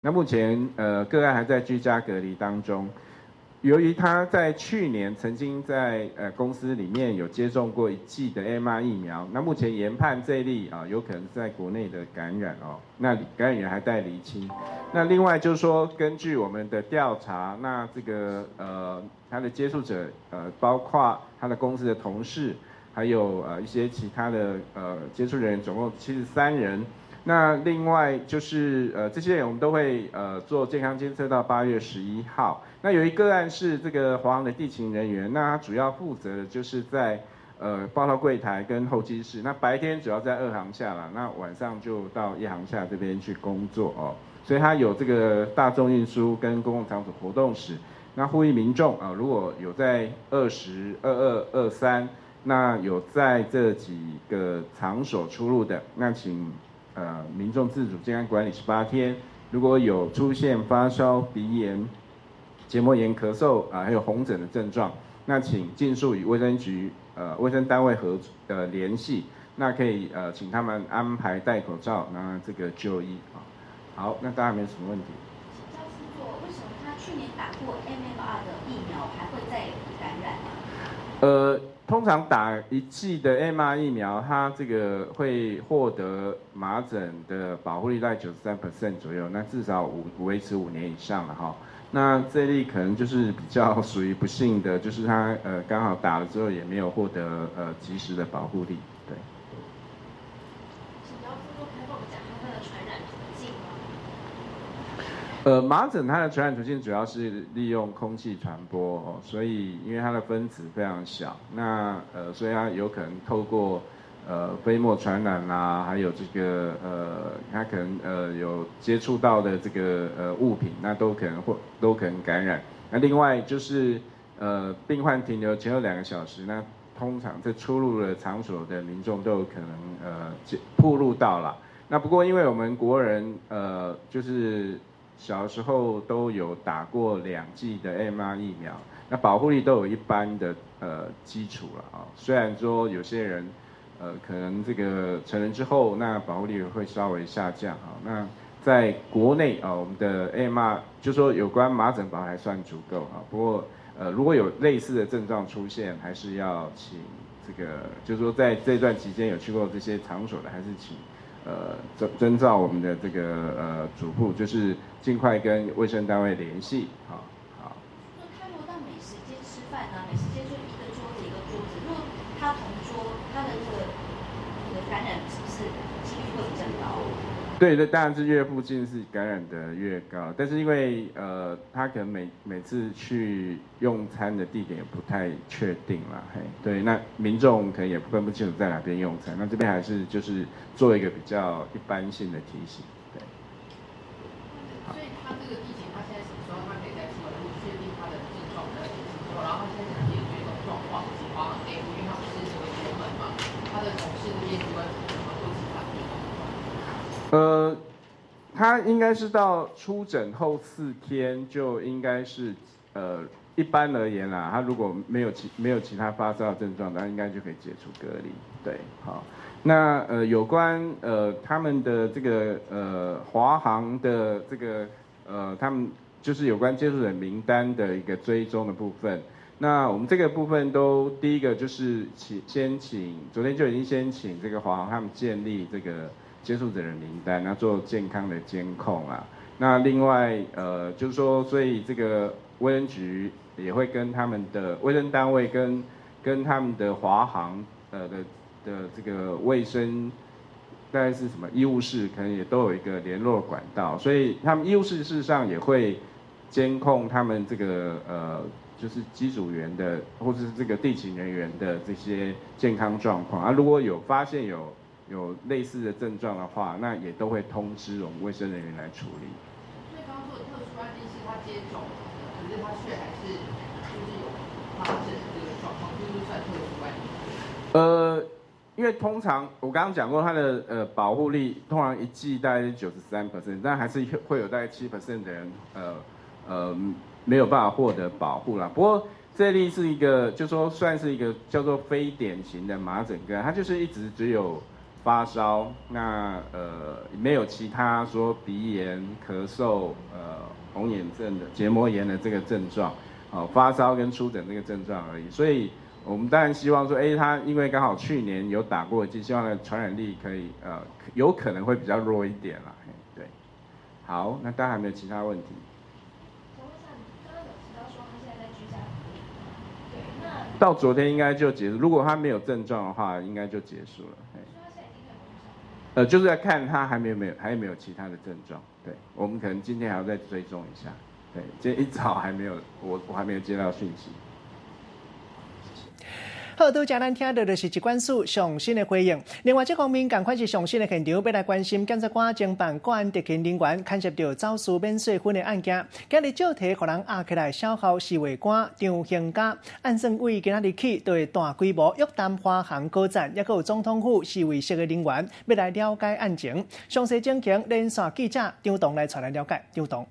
那目前个案还在居家隔离当中。由于他在去年曾经在公司里面有接种过一剂的 MR 疫苗，那目前研判这例啊有可能在国内的感染哦，那感染源还待厘清。那另外就是说，根据我们的调查，那这个他的接触者包括他的公司的同事，还有一些其他的接触人员，总共73人。那另外就是这些人我们都会做健康监测到8月11号。那有一个案是这个华航的地勤人员，那他主要负责的就是在报到柜台跟候机室。那白天主要在二航厦啦，那晚上就到一航厦这边去工作哦。所以他有这个大众运输跟公共场所活动史。那呼吁民众啊，如果有在20、22、23，那有在这几个场所出入的，那请民众自主健康管理18天，如果有出现发烧、鼻炎、结膜炎、咳嗽啊，还有红疹的症状，那请尽速与卫生局卫生单位合联系，那可以请他们安排戴口罩，那这个就医啊。好，那大家没什么问题？请教副座，为什么他去年打过 MMR 的疫苗还会再感染呢？通常打一剂的 MR 疫苗，它这个会获得麻疹的保护力在93% 左右，那至少维持5年以上了哈。那这例可能就是比较属于不幸的，就是他刚好打了之后也没有获得及时的保护力，对。请教副座，可以帮我们讲它的传染途径吗？麻疹它的传染途径主要是利用空气传播哦，所以因为它的分子非常小，那所以它有可能透过飞沫传染啦，还有这个它可能有接触到的这个物品，那都可能感染。那另外就是病患停留前后2个小时，那通常这出入了场所的民众都有可能暴露到了。那不过因为我们国人就是小时候都有打过两剂的 MR 疫苗，那保护力都有一般的基础了啊。虽然说有些人可能这个成人之后，那保护力会稍微下降啊。那在国内啊，我们的 MR 就说有关麻疹保还算足够啊。不过如果有类似的症状出现，还是要请这个，就是说在这段期间有去过这些场所的，还是请遵照我们的这个嘱咐，就是尽快跟卫生单位联系，好，好。那他如果到美食街吃饭呢？美食街就一个桌子一个桌子，如果他同桌，他的那个感染是不是几率会比较高？对对，当然是越附近是感染的越高，但是因为他可能每次去用餐的地点也不太确定了，嘿，对，那民众可能也分不清楚在哪边用餐，那这边还是就是做一个比较一般性的提醒，对。所以他这个地勤，他现在什么时候他可以再出来？如果确定他的症状比较减轻之后，然后他现在解决这种状况，以及华航内部，因为他们是成为同门嘛，他的同事这边主管怎么做其他追踪？他应该是到出诊后4天就应该是一般而言啦，他如果没有其他发烧症状，那应该就可以解除隔离。对，好，那有关他们的这个华航的这个他们就是有关接触者名单的一个追踪的部分。那我们这个部分都第一个就是请先请，昨天就已经先请这个华航他们建立这个接触者的名单，那做健康的监控啊。那另外，就是说，所以这个卫生局也会跟他们的卫生单位跟他们的华航的这个卫生，大概是什么医务室，可能也都有一个联络管道，所以他们医务室事实上也会监控他们这个就是机组员的或者是这个地勤人员的这些健康状况啊，如果有发现有类似的症状的话，那也都会通知我们卫生人员来处理。所以刚刚说的特殊案例是他接种，可是他却还是就是有发生这个状况，就是算特殊案例。因为通常我刚刚讲过，它的保护力通常一剂大概是93%，但还是会有大概7% 的人没有办法获得保护啦。不过这例是一个，就说算是一个叫做非典型的麻疹个案，它就是一直只有发烧，那没有其他说鼻炎、咳嗽、红眼症的结膜炎的这个症状，哦，发烧跟出疹这个症状而已。所以我们当然希望说，他因为刚好去年有打过一剂，希望呢传染力可以有可能会比较弱一点啦。对，好，那大家还没有其他问题？请问一下，刚刚有提到说他现在在居家隔离，对，那到昨天应该就结束。如果他没有症状的话，应该就结束了。就是在看他还没有没有还有没有其他的症状。对，我们可能今天还要再追踪一下。对，今天一早还没有，我还没有接到讯息。好，拄才咱听到的是疾管署上新的回应。另外，这方面仝款是上新的现场，欲来关心检察官侦办国安特勤人员牵涉著走私免税粉的案件。今日借题予人押起来，小校侍卫官张兴嘉，按算为今仔日起，就会大规模约谈华航高层，抑阁有总统府侍卫室的人员，欲来了解案情。详细情形，连线记者张彤来带咱了解。张彤。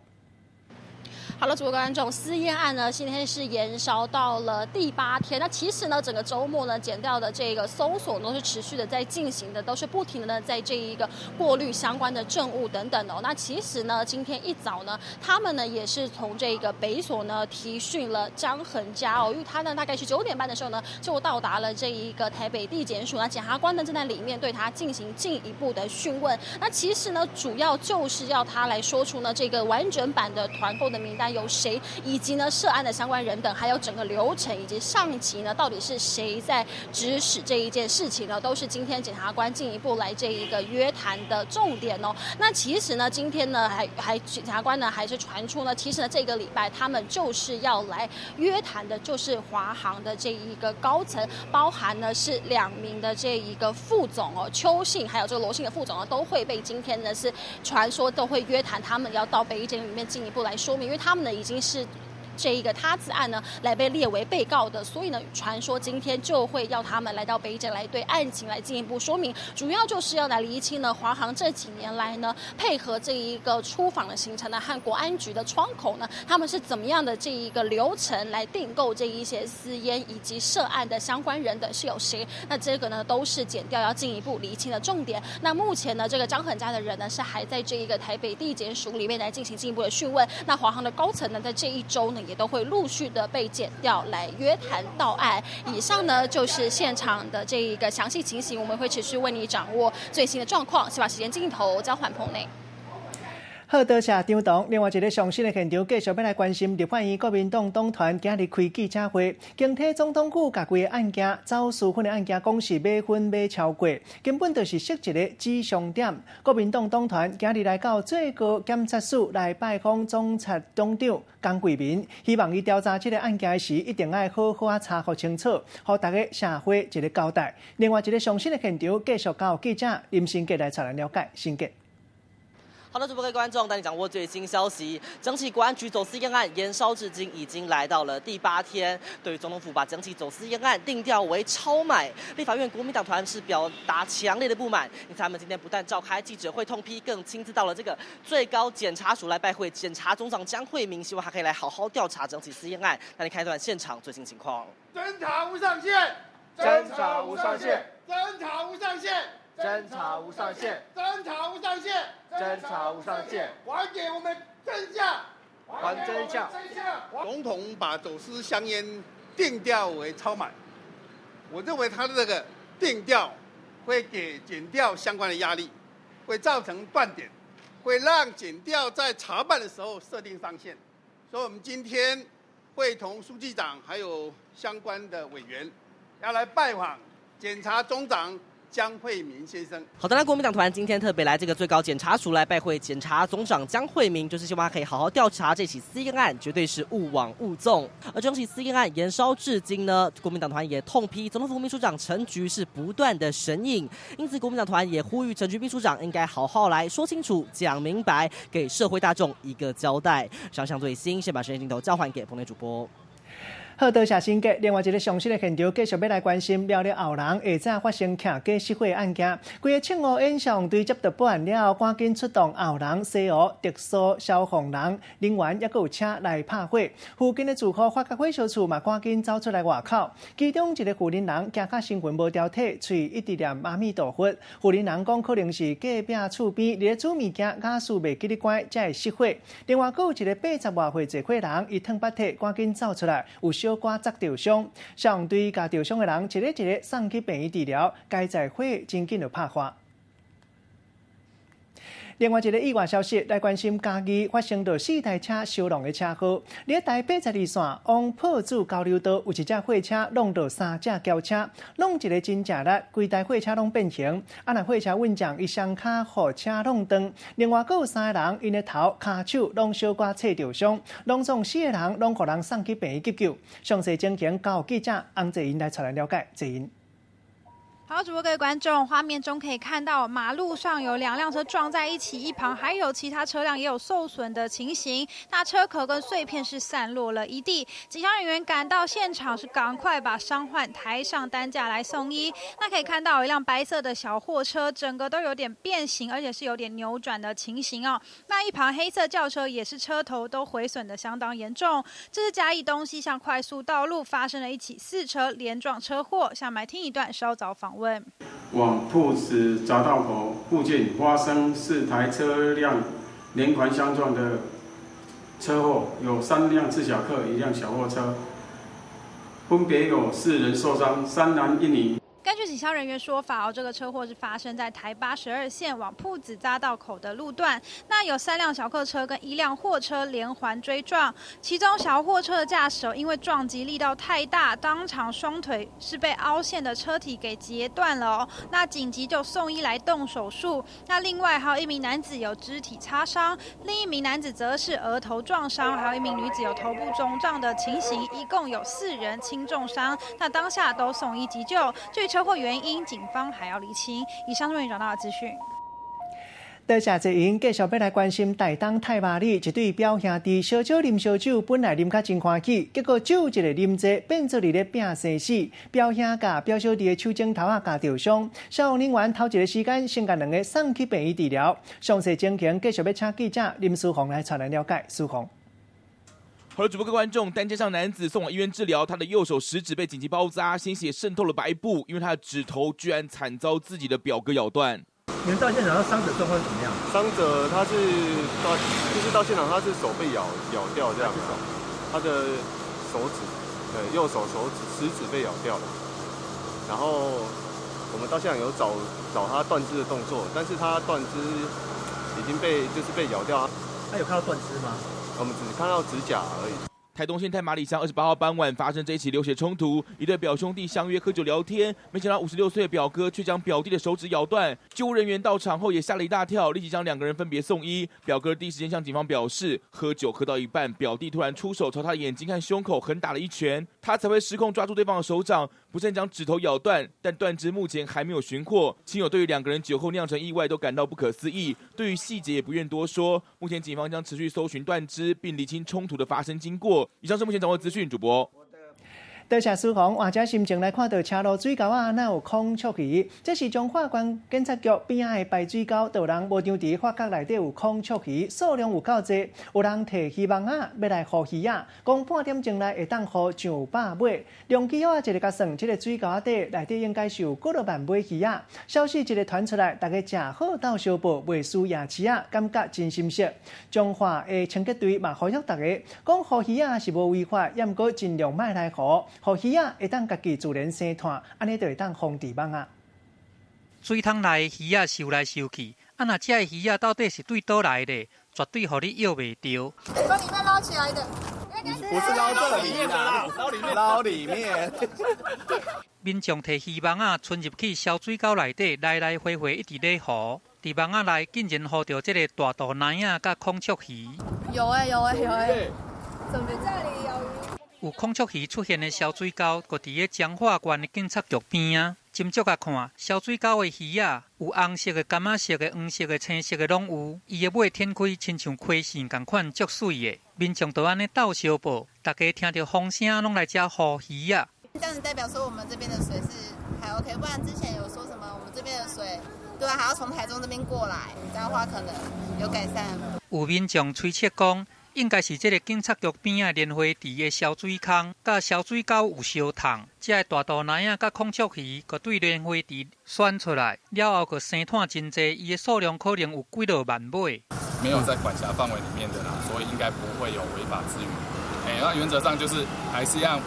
好了，主播观众，私烟案呢，今天是延烧到了第8天。那其实呢，整个周末呢，检调的这个搜索都是持续的在进行的，都是不停的呢在这一个过滤相关的证物等等哦。那其实呢，今天一早呢，他们呢也是从这个北所呢提讯了张恒嘉哦，因为他呢大概是9点半的时候呢就到达了这一个台北地检署，那检察官呢正在里面对他进行进一步的讯问。那其实呢，主要就是要他来说出呢这个完整版的团购的名单。有谁，以及呢涉案的相关人等，还有整个流程，以及上级呢到底是谁在指使这一件事情呢？都是今天检察官进一步来这一个约谈的重点哦。那其实呢，今天呢还检察官呢还是传出呢，其实呢这个礼拜他们就是要来约谈的，就是华航的这一个高层，包含呢是2名的这一个副总哦，邱姓还有这个罗姓的副总呢，都会被今天呢是传说都会约谈，他们要到北检里面进一步来说明，因为他们呢已经是这一个他自案呢来被列为被告的，所以呢，传说今天就会要他们来到北检来对案情来进一步说明，主要就是要来厘清呢华航这几年来呢配合这一个出访的行程呢和国安局的窗口呢，他们是怎么样的这一个流程来订购这一些私烟以及涉案的相关人等是有谁？那这个呢都是检调要进一步厘清的重点。那目前呢，这个张恒嘉的人呢是还在这一个台北地检署里面来进行进一步的讯问。那华航的高层呢，在这一周呢，也都会陆续的被检调来约谈到案。以上呢就是现场的这一个详细情形，我们会持续为你掌握最新的状况。先把时间镜头交还棚内。好，多谢张董。另外一个上新的现场，继续欲来关心立法院国民党党团今日开记者会，警惕总统府共规个案件走私粉的案件，讲是买粉买超过，根本就是设一个指向点。国民党党团今日来到最高检察署来拜访总察总长江贵民，希望伊调查这个案件时，一定爱好好仔查予清楚，予大家社会一个交代。另外一个上新的现场，继续交予记者林新杰来带咱了解。新杰。好的，主播各位观众，带你掌握最新消息。整起国安局走私烟案延烧至今，已经来到了第8天。对于总统府把整起走私烟案定调为超买，立法院国民党团是表达强烈的不满。因此，他们今天不但召开记者会痛批，更亲自到了这个最高检察署来拜会检察总长江惠民，希望他可以来好好调查整起私烟案。那你看一段现场最新情况。侦查无上限，侦查无上限，侦查无上限。侦查无上限，侦查无上限，侦查无上限，还给我们真相，还真相。总统把走私香烟定调为超买，我认为他的这个定调会给检调相关的压力，会造成断点，会让检调在查办的时候设定上限。所以，我们今天会同书记长还有相关的委员要来拜访检察总长江惠民先生。好的，那国民党团今天特别来这个最高检察署来拜会检察总长江惠民，就是希望他可以好好调查这起私烟案，绝对是勿枉勿纵。而这起私烟案延烧至今呢，国民党团也痛批总统府秘书长陈菊是不断的神隐，因此国民党团也呼吁陈菊秘书长应该好好来说清楚、讲明白，给社会大众一个交代。上上最新，先把时间镜头交还给棚内主播。好，多謝新杰。另外一个上新的現場，繼續欲來關心苗栗後人下早發生騎機失火案件，規个銃湖煙消防隊接到報案了後，趕緊出動後人、西湖、特殊消防人人員，猶閣有車來拍火。附近的住戶發覺火燒厝嘛，趕緊走出來外口。其中一个婦人人驚甲身份無牢體，喙一直念阿彌陀佛。婦人人講可能是隔壁厝邊佇咧煮物件，瓦斯袂記得關，才會失火。另外，閣有一个八十外歲坐火人，伊燙腹體，趕緊走出來，有小可砸著傷，消防隊共著傷的人一个一个送去病院治療，佳哉火真緊就拍化。另外一个意外消息來關心，嘉義發生著四台車相挵的車禍。佇台八十二線往朴子交流道有一隻貨車挵著三隻轎車，挵一个真正力，規台貨車攏變形。啊，若貨車運將伊雙跤予車挵斷，另外閣有三个人𪜶的頭、跤手攏小可切著傷，攏總四个人攏予人送去病院急救。詳細情形交予記者洪濟英來帶來了解。濟英。好，主播各位觀眾，畫面中可以看到馬路上有兩輛車撞在一起，一旁還有其他車輛也有受損的情形。那車殼跟碎片是散落了一地。警消人員趕到現場是趕快把傷患抬上擔架來送醫。那可以看到一輛白色的小貨車，整個都有點變形，而且是有點扭轉的情形哦。那一旁黑色轎車也是車頭都毀損的相當嚴重。這是嘉義東西向快速道路發生了一起四車連撞車禍。下面來聽一段稍早訪問。往朴子匝道口附近發生四台車輛連環相撞的車禍，有三輛自小客，一輛小貨車，分別有四人受傷，三男一女。根據警消人員說法，哦，這個車禍是發生在台82線往朴子匝道口的路段。那有三輛小客車跟一輛貨車連環追撞，其中小貨車的駕駛因為撞擊力道太大，當場雙腿是被凹陷的車體給截斷了哦。那緊急就送醫來動手術。那另外還有一名男子有肢體擦傷，另一名男子則是額頭撞傷，還有一名女子有頭部腫脹的情形，一共有四人輕重傷。那當下都送醫急救。至於車禍原因，警方還要釐清。以上是為你找到的資訊。多謝濟英，繼續欲來關心台東太麻里一對表兄弟，燒酒啉燒酒，本來啉甲真歡喜，結果酒一个啉濟，變做佇咧拚生死。表兄共表小弟的手指頭仔咬著傷，消防人員頭一个時間先共兩个送去病院治療。詳細情形，繼續欲請記者林書宏來帶咱了解。書宏。好了，主播各位觀眾，擔架上男子送往醫院治療，他的右手食指被緊急包紮，鮮血滲透了白布，因為他的指頭居然慘遭自己的表哥咬斷。你們到現場，他傷者狀況怎麼樣？傷者他是到，就是到現場，他是手被咬咬掉這樣，他的手指，對，右手手指食指被咬掉了。然後我們到現場有找找他斷肢的動作，但是他斷肢已經被就是被咬掉。他有看到斷肢嗎？我們只看到指甲而已。台東縣太麻里鄉28號傍晚發生這一起流血衝突，一對表兄弟相約喝酒聊天，沒想到56歲的表哥卻將表弟的手指咬斷。救護人員到場後也嚇了一大跳，立即將兩個人分別送醫。表哥第一時間向警方表示，喝酒喝到一半，表弟突然出手朝他的眼睛和胸口狠打了一拳，他才會失控抓住對方的手掌，不慎將指頭咬斷，但斷肢目前還沒有尋獲。親友對於兩個人酒後釀成意外都感到不可思議，對於細節也不願多說。目前警方將持續搜尋斷肢，並釐清衝突的發生經過。以上是目前掌握資訊，主播。多謝書宏，換隻心情來看著車路水溝仔，哪有孔雀魚？這是彰化縣警察局邊仔的排水溝，就有人無張佇發覺內底有孔雀魚，數量有夠濟。有人提魚網仔欲來捕魚仔，講半點鐘內會當捕上百尾。量起仔一个共算，這个水溝仔底內底應該是有幾若萬尾魚仔。消息一个傳出來，大家食好鬥相報，袂輸夜市仔，感覺真心實。彰化的清潔隊嘛呼籲大家，講捕魚仔是無違法，也毋過盡量莫來捕。予魚仔會當家己自然生湠，按呢就會當防治蠓仔。水桶內魚仔泅來泅去，啊若這个魚仔到底是對佗來的，絕對予你吆袂著。從裡面撈起來的，不是撈這裡啦，撈裡面，撈裡面。民眾提魚網仔伸入去潲水溝內底，來來回回一直咧捕。佇網仔內竟然捕著這个大肚奶仔佮孔雀魚。有欸有欸有欸，怎麼這裡有魚？有孔雀魚出現的潲水溝，就佇咧彰化縣的警察局邊仔。斟酌共看，潲水溝的魚仔有紅色的、柑仔色的、黃色的、青色的攏有。伊的尾展開，親像溪線仝款，足媠的。民眾就按呢鬥相報，大家聽著風聲攏來遮呼魚仔。這樣子代表說我們這邊的水是還 OK，不然之前有說什麼我們這邊的水，對啊，還要從台中這邊過來，這樣的話可能有改善。有民眾推測講，應該是這个警察局邊仔蓮花池的潲水空，佮潲水溝有相仝，這个大肚奶仔佮孔雀魚，閣對蓮花池選出來了後，閣生湠真濟，伊的數量可能有幾落萬尾。沒有在管轄範圍裡面的啦，所以應該不會有違法之餘。那原則上就是還是要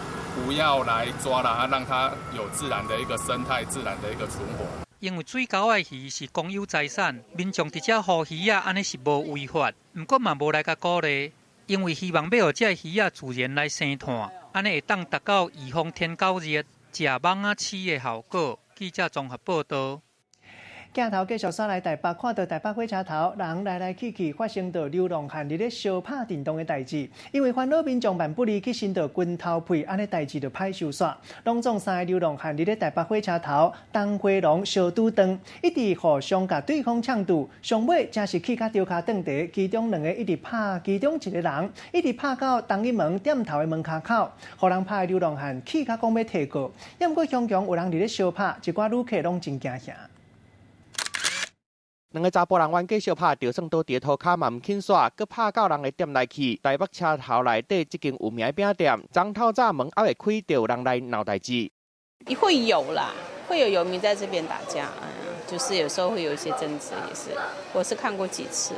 不要來抓啦，讓它有自然的一個生態，自然的一個存活。因為水溝的魚是公有財產，民眾佇遮捕魚仔，按呢是無違法，毋過嘛無來共鼓勵，因為希望欲予這个魚仔自然來生湠，按呢會當達到預防天狗熱、食蠓仔鼠的效果。記者綜合報導。鏡頭繼續煞來台北，看到台北火車頭人來來去去，發生著流浪漢佇咧相拍電動的代誌。因為煩惱民眾萬不離去伸著拳頭屁，按呢代誌就歹收煞。攏總三个流浪漢佇咧台北火車頭東回廊相拄斷，一直互相共對方嗆堵，上尾真是氣甲著跤斷地。其中兩个一直拍其中一个人，一直拍到東一門店頭的門跤口，予人拍的流浪漢氣甲講欲提告。猶毋過雄強有人佇咧相拍，一寡旅客攏真驚嚇。兩个查埔人冤家相拍，就算倒佇塗跤嘛毋肯煞，閣拍到人的店內去。台北車頭內底這間有名的餅店，昨透早門猶未開，就有人來鬧代誌。會有啦，會有遊民在這邊打架，就是有時候會有一些爭執，也是，我是看過幾次。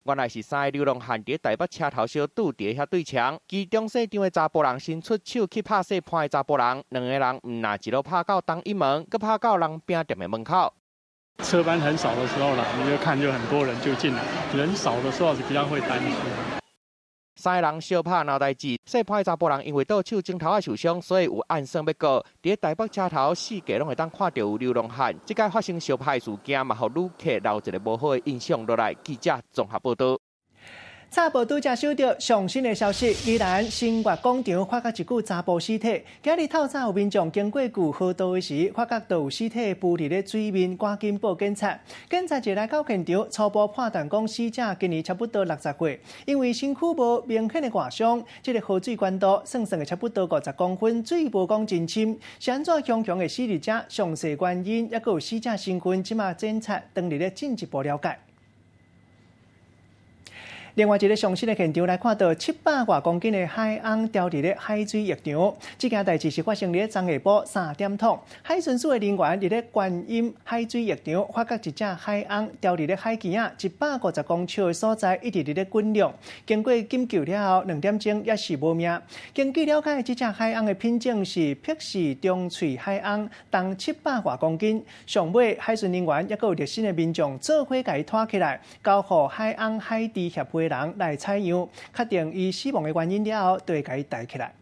原來是三个流浪漢佇台北車頭相拄佇遐對槍，其中細張的查埔人伸出手去拍細胖的查埔人，兩个人毋若一路拍到東一門，閣拍到人餅店的門口。車班很少的時候啦，你就看就很多人就進來，人少的時候就比較會擔心。三个人相拍鬧代誌，細胖的查埔人因為倒手指頭仔受傷，所以有按算欲告。佇台北車頭四界攏會當看著有流浪漢，這擺發生相拍事件，嘛予旅客留一个無好的印象落來。記者綜合報導。早報拄才收著上新的消息，宜蘭新月廣場發覺一具查埔屍體。今日透早有民眾經過舊河道的時，發覺著有屍體浮佇咧水面，趕緊報警察。警察一來到現場，初步判斷講死者今年差不多60歲，因為身軀無明顯的外傷，這个河水懸度算算會差不多50公分，水無講真深。是按怎雄雄會死佇遮？詳細原因猶閣有死者身份，這馬警察當佇咧進一步了解。另外一个上新的現場來看到700外公斤的海翁牢佇咧海水浴場，這件代誌是發生佇咧昨下晡3點鐘，海巡署的人員佇咧觀音海水浴場發覺一隻海翁牢佇咧海墘仔150公尺的所在，一直佇咧滾浪。經過緊救了後，2點鐘猶是無命。根據了解，這隻海翁的品種是碧氏長喙海翁，重700外公斤。上尾海巡人員猶閣有熱心的民眾做伙共伊拖起來，交予海翁海治協會人來採樣，確定伊死亡的原因了後，就會共伊抬起來。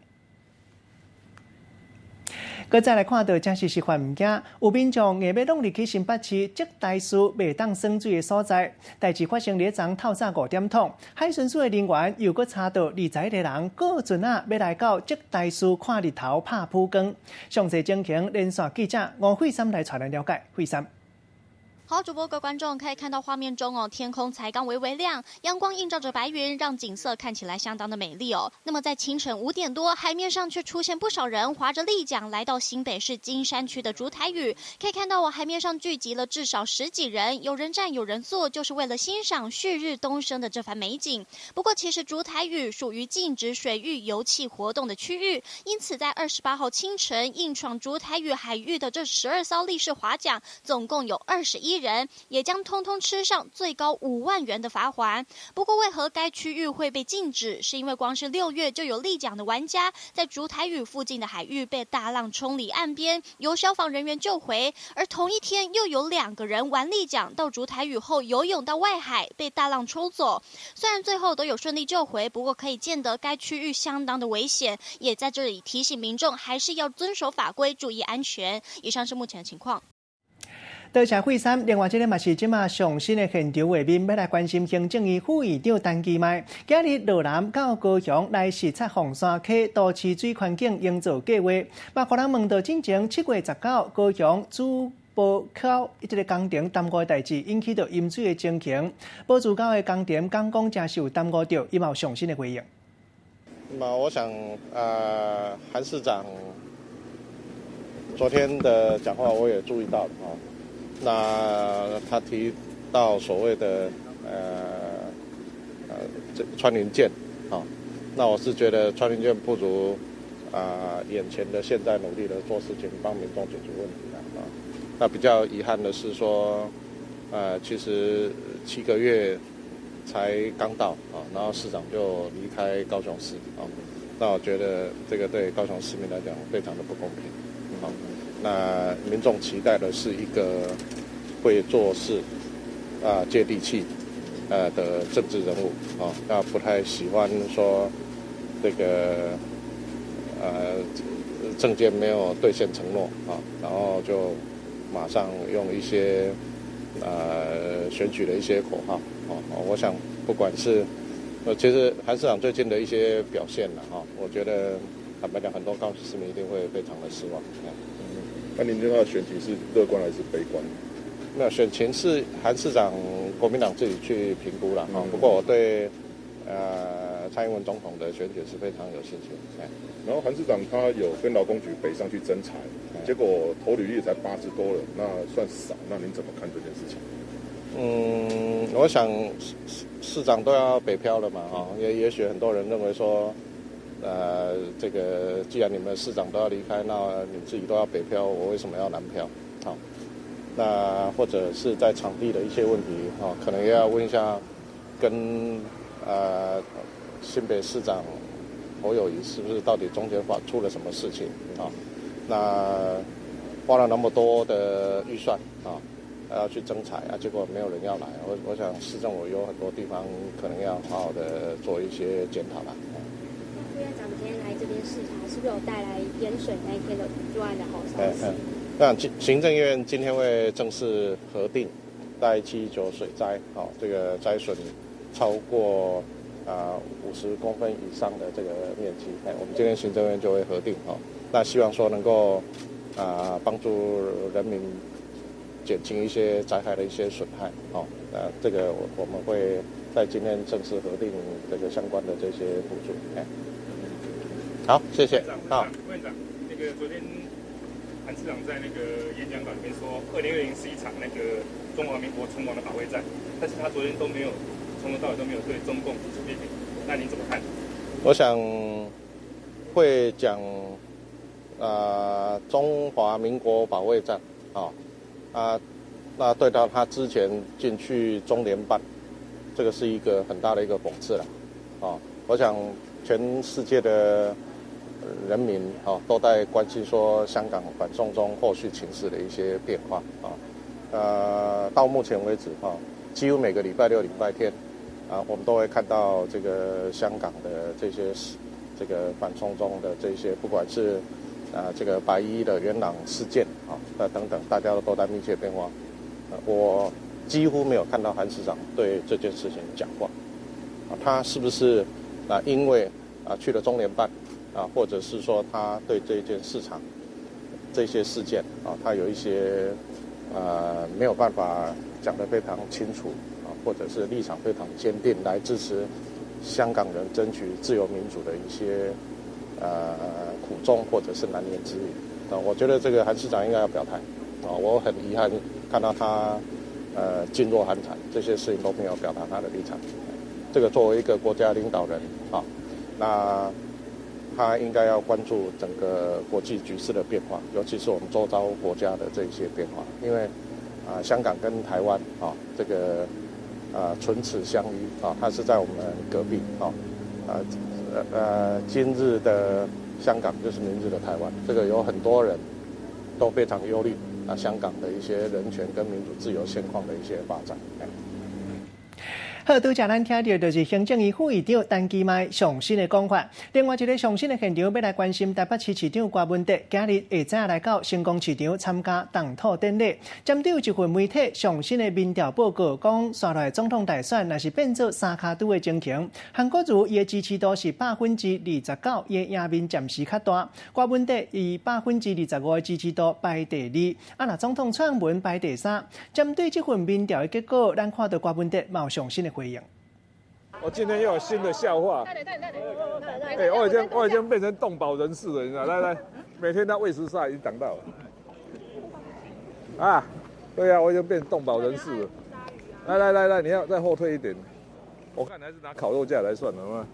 閣再來看到，這是實犯毋驚，有民眾硬欲弄入去新北市竹台寺袂當耍水的所在，代誌發生佇咧昨透早5點鐘，海巡署的人員又閣查著21个人過船仔欲來到竹台寺看日頭拍曝光。詳細情形，連線記者吳慧珊來帶咱了解。慧珊。好，主播各位觀眾可以看到畫面中哦，天空才剛微微亮，陽光映照着白雲，讓景色看起來相當的美麗哦。那麼在清晨5點多，海面上卻出現不少人划着立槳來到新北市金山區的竹台嶼，可以看到我海面上聚集了至少10幾人，有人站有人坐，就是為了欣賞旭日東升的這番美景。不過其實竹台嶼屬於禁止水域遊憩活動的區域，因此在28號清晨硬闖竹台嶼海域的這12艘立式划槳，總共有21人，也將通通吃上最高5萬元的罰鍰。不過，為何該區域會被禁止？是因為光是6月就有立槳的玩家在竹台嶼附近的海域被大浪衝離岸邊，由消防人員救回。而同一天，又有2個人玩立槳到竹台嶼後游泳到外海，被大浪衝走。雖然最後都有順利救回，不過可以見得該區域相當的危險。也在這裡提醒民眾，還是要遵守法規，注意安全。以上是目前的情況。多謝惠山。另外，這个嘛是這馬上新的現場畫面，欲來關心行政院副院長陳其邁，今日落南到高雄來視察鳳山溪都市水環境營造計劃，嘛，予人問到進前7月19高雄主埔口這个工程耽誤的代誌，引起著淹水的情形，寶珠溝的工程敢講誠是有耽誤著，伊嘛有上新的回應。那麼我想，韓市長昨天的講話我也注意到了啊。那他提到所謂的這穿雲箭啊，那我是覺得穿雲箭不如眼前的現在努力的做事情，幫民眾解決問題啦啊。那比較遺憾的是說，其實7個月才剛到啊，然後市長就離開高雄市啊，那我覺得這個對高雄市民來講非常的不公平啊。那民眾期待的是一個會做事、接地氣的政治人物啊，那不太喜歡說這個政見沒有兌現承諾啊，然後就馬上用一些選舉的一些口號啊。我想不管是其實韓市長最近的一些表現了哈，我覺得坦白講，很多高雄市民一定會非常的失望。那您對他的選情是樂觀還是悲觀？沒有，選情是韓市長國民黨自己去評估了哈。不過我對蔡英文總統的選舉是非常有信心。然後韓市長他有跟勞工局北上去徵才，結果投履歷才80多人，那算少。那您怎麼看這件事情？嗯，我想市長都要北漂了嘛，哈，也許很多人認為說，這個既然你們市長都要離開，那你自己都要北漂，我為什麼要南漂？好，那或者是在場地的一些問題，哈，可能也要問一下跟新北市長侯友宜是不是到底中間發出了什麼事情啊？那花了那麼多的預算啊，要去徵才啊，結果沒有人要來。我想市政府有很多地方可能要好好的做一些檢討啦。副院長今天來這邊視察，是不是有帶來淹水那一天的補助案的好消息？那行政院今天會正式核定在719水災，哦，這個災損超過50公分以上的這個面積，我們今天行政院就會核定，哦，那希望說能夠幫助人民減輕一些災害的一些損害，哦，那這個我們會在今天正式核定這個相關的這些補助，好，謝謝。好，院長，那個昨天韓市長在那個演講稿裡面說，2020是一場那個中華民國存亡的保衛戰，但是他昨天都沒有從頭到尾都沒有對中共提出批評，那您怎麼看？我想會講中華民國保衛戰啊，那對到他之前進去中聯辦，這個是一個很大的一個諷刺了，啊，我想全世界的人民啊都在關心說香港反送中後續情勢的一些變化啊，到目前為止哈，幾乎每個禮拜六、禮拜天啊，我們都會看到這個香港的這些這個反送中的這些，不管是這個白衣的元朗事件啊，等等，大家都在密切變化。我幾乎沒有看到韓市長對這件事情講話，啊，他是不是啊？因為啊去了中聯辦啊，或者是說他對這件市場這些事件啊，他有一些沒有辦法講得非常清楚啊，或者是立場非常堅定來支持香港人爭取自由民主的一些苦衷或者是難言之隱啊，我覺得這個韓市長應該要表態啊，我很遺憾看到他噤若寒蟬，這些事情都沒有表達他的立場。這個作為一個國家領導人啊，那他應該要關注整個國際局勢的變化，尤其是我們周遭國家的這些變化，因為啊，香港跟台灣啊，這個啊唇齒相依啊，它是在我們隔壁啊，今日的香港就是明日的台灣，這個有很多人都非常憂慮啊，香港的一些人權跟民主自由現況的一些發展。好，拄才咱聽著就是行政院副院長陳其邁上新的講法。另外一个上新的現場，欲來關心台北市市長柯文哲，今日下早來到成功市場參加動土典禮。針對一份媒體上新的民調報告，講紲落來總統大選若是變做三跤拄的情形，韓國瑜伊的支持度是29%，伊的贏面暫時較大。柯文哲以25%的支持度排第二，啊，若總統蔡英文排第三。針對這份民調的結果，咱看到柯文哲嘛有上新的回應。我今天又有新的笑話。哎，我已經變成動保人士了，你知道？來來，每天都餵食鯊已經擋到了。啊，對啊，我已經變動保人士了。來來來來，你要再後退一點。我看還是拿烤肉架來算了嘛。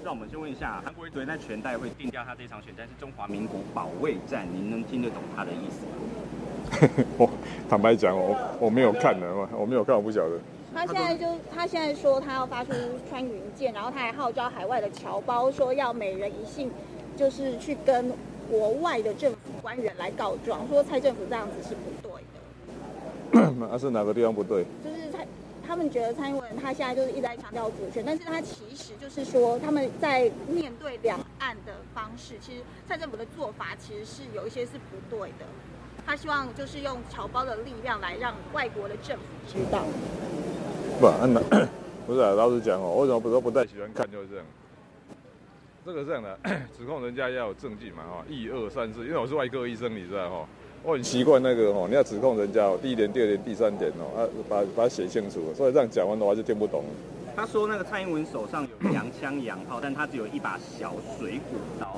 讓我們先問一下，韓國瑜昨天在全代會定調他這場選戰是中華民國保衛戰，您能聽得懂他的意思嗎？我坦白講，我沒有看的，我沒有看，我不曉得。他現在說他要發出穿雲箭，然後他還號召海外的僑胞說要每人一信，就是去跟國外的政府官員來告狀，說蔡政府這樣子是不對的。那是哪個地方不對？就是他們覺得蔡英文他現在就是一直在強調主權，但是他其實就是說他們在面對兩岸的方式，其實蔡政府的做法其實是有一些是不對的。他希望就是用僑胞的力量來讓外國的政府知道。不，那不是啊，老實講哦，為什麼不說不太喜歡看就是這樣。這個是這樣的，指控人家要有證據嘛，哈，一二三四，因為我是外科醫生，你知道哈，我很習慣那個哦，你要指控人家哦，第一點、第二點、第三點哦，啊，把它寫清楚，所以這樣講完的話就聽不懂。他說那個蔡英文手上有洋槍洋炮，但他只有一把小水果刀，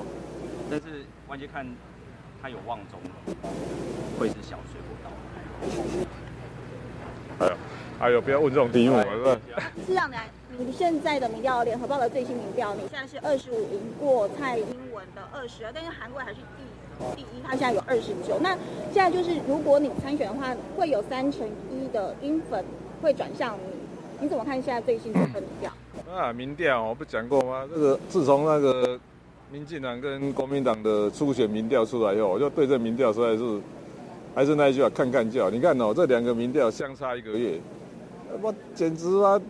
但是外界看他有望中，會是小水果刀。哎呦，哎呦，不要問這種題目，是吧？是這樣的，你現在的民調，聯合報的最新民調，你現在是25贏過蔡英文的22，但是韓國瑜還是第一，他現在有29。那現在就是，如果你參選的話，會有1/3的英粉會轉向你，你怎麼看現在最新這份民調？啊，民調我不講過嗎？這個自從那個民進黨跟國民黨的初選民調出來以後，我就對這民調實在是，還是那一句話，看看就好。你看哦，這兩個民調相差一個月，我簡直啊！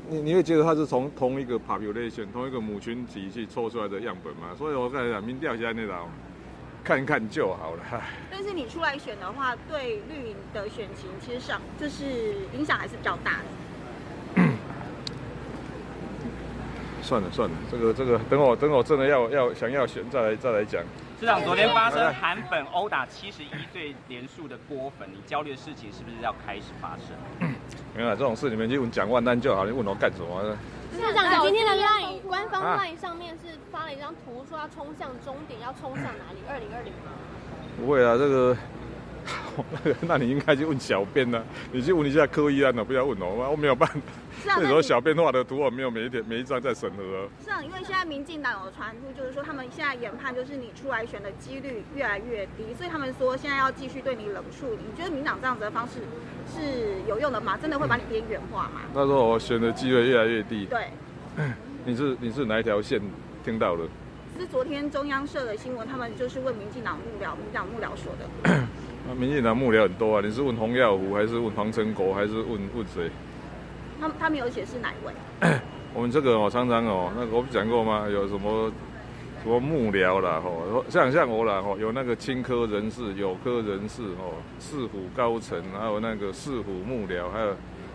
你會覺得他是從同一個 population、同一個母群體去抽出來的樣本嗎？所以我跟你講，民調現在那種，看看就好了。但是你出來選的話，對綠營的選情其實上就是影響還是比較大的。算了算了，這個，等我真的要想要選再來講。市長，昨天發生韓粉毆打71歲連署的郭粉，你焦慮的事情是不是要開始發生？沒有，這種事你們去問蔣萬安就好，你問我幹什麼？市長，你今天的 LINE 官方 LINE 上面是發了一張圖，說要衝向終點，要衝向哪裡？2020嗎？不會啊，這個，那你應該去問小編呢，你去問一下柯易安的，不要問我，我沒有辦法。那時候小編畫的圖我沒有每一點每一張在審核。是啊，因為現在民進黨有傳出，就是說他們現在研判，就是你出來選的幾率越來越低，所以他們說現在要繼續對你冷處理。你覺得民黨這樣子的方式是有用的嗎？真的會把你邊緣化嗎？他說我選的機會越來越低。對。你是哪一條線聽到的？是昨天中央社的新聞，他們就是問民進黨幕僚，民進黨幕僚說的。那民進黨幕僚很多啊，你是問洪耀福，還是問黃成國，還是問誰？他沒有寫是哪一位。我們這個哦，常常哦，那個我不講過嗎？有什麼什麼幕僚啦，吼，像我啦，吼，有那個親柯人士、友柯人士，吼，市府高層，還有那個市府幕僚，